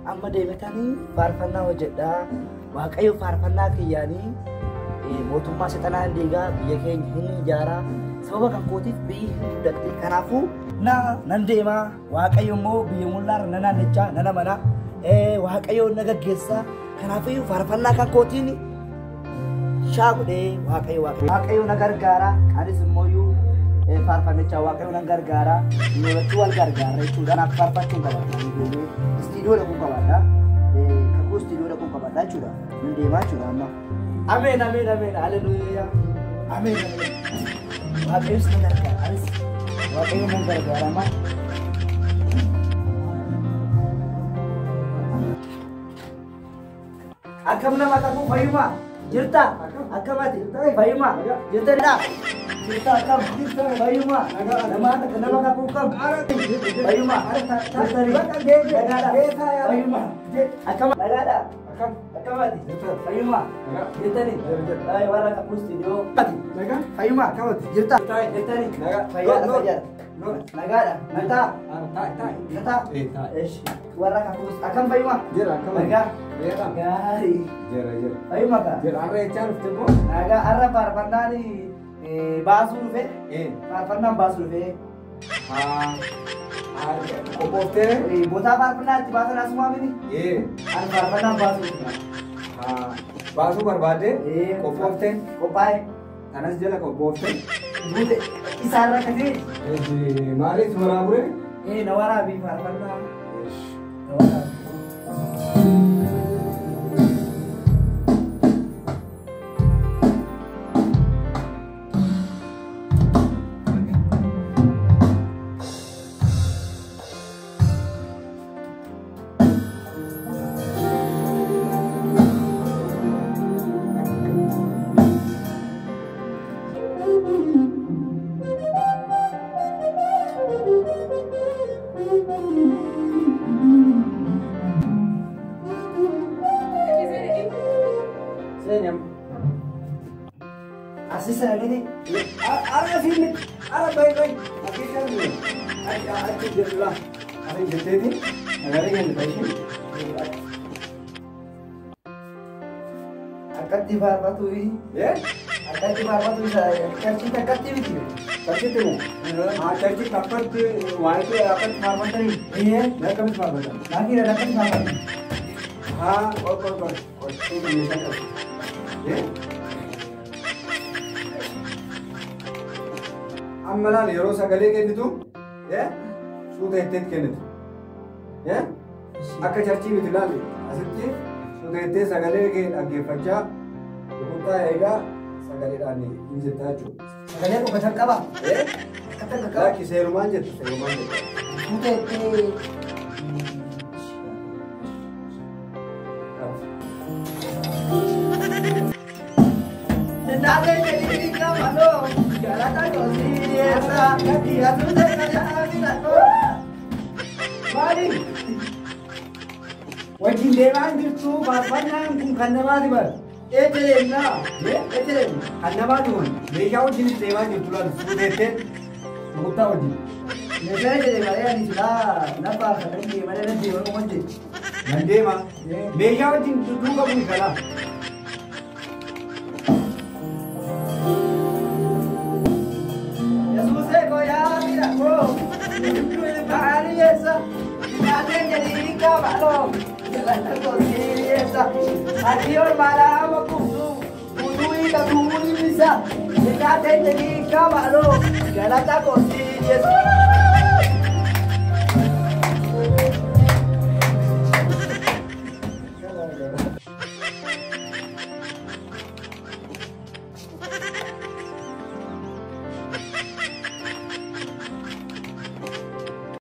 Amma deemetanii faarfannaa hojjedhaa. Waaqayyo faarfannaa kiyyaanii mootummaa seexanaa hin diigaa, biyya keenya hin ijaaraa. Sababa kan kootiif biyyi hin guddatti. Kanaafuu nan deemaa. Waaqayyo immoo biyya mullaarra na naannichaa, nan amanaa. Waaqayyo na gaggeessaa. Kanaafiyyuu faarfannaa kan kootiin shaa godhee Waaqayyo Waaqayyo na gargaara. Anis immoo faarfannichaa Waaqayyo nan gargaara. Lolachuu wal gargaara jechuudha. Kanaaf faarfachuun qabaadha. Istiidiyoo dhaquu qabaadha. Kakuu istiidiyoo dhaquu qabaadha jechuudha. Nan deemaa jechuudha amma. Ameen ameen ameen haleluuyaa. Ameen ameen. Waaqayyos na gargaara. Anis Waaqayyo nan gargaara amma. Akkam nama kakuu fayyumaa? Jirta? Akkam ati? Fayyumaa? Jirtanidha? Jirta akkam? Fayyumaa? Nama kakuu kam? Fayyumaa? Jirtani? Nagaadha? Fayyumaa? Akkam? Nagaadha? Akkam ati? Fayyumaa? Jirtani? Warra kakuu istiidiyoo. Fayyumaa? Jirta? Jirtani? Fayyaadha fayyaadha. Nagaadha? Nataa? Nataa? Warra kakuu akkam fayyumaa? Nagaa? Gaarii. Fayyumaa kaa? Nagaa har'a faarfannaan baasuu dhufe. Faarfannaan baasuu dhufe. Qophooftee? Botaa faarfannaa itti baasan asumaa miti? Ani faarfannaan baasuu dhufe. Baasuu barbaadde? Qophooftee? Qophaa'e. Kanas jala qophooftee? Buute isaarra kasee. Maaliif waraabure? Na waraabi faarfannaa. Na waraabi. Asisa gini. Ara sini, ara baik baik. Akhirnya ni, akhir jelah, akhir jeteti, agar ini passion. Akad di barba tu hi. Ya? Akad di barba tu hi. Kerci takkat di biji. Kerci tu. Ah, kerci takkat wah itu akad barba tadi. Iya. Nak kami barba tadi. Lagi ada akad barba. Ah, or. Tu biasa kan. Ya? Amma laal yeroo sagalee kennitu suuta itteet kennitu. Akka charchii miti laal asitti suuta ittee sagalee kee dhaggeeffachaa rukuttaa eegaa sagaleedhaan hin jettaa jechuudha. Sagalee qofa jalqaba? Akka jalqaba? Lakki seerumaan jettu seerumaan jettu. Suuta ittee. Wajjin deemaa jirtu faarfannaan kun kan namaati bara. Eessa deemnaa? Eessa deemna? Kan namaati kun meeshaa wajjin deemaa jirtu laal suuteettee rukuttaa wajjin. Meeshaa jedhe malee ani silaa na faarfatan deema nan deema kuma jedhe. Nan deema. Meeshaa wajjin duuka bu'i kanaa.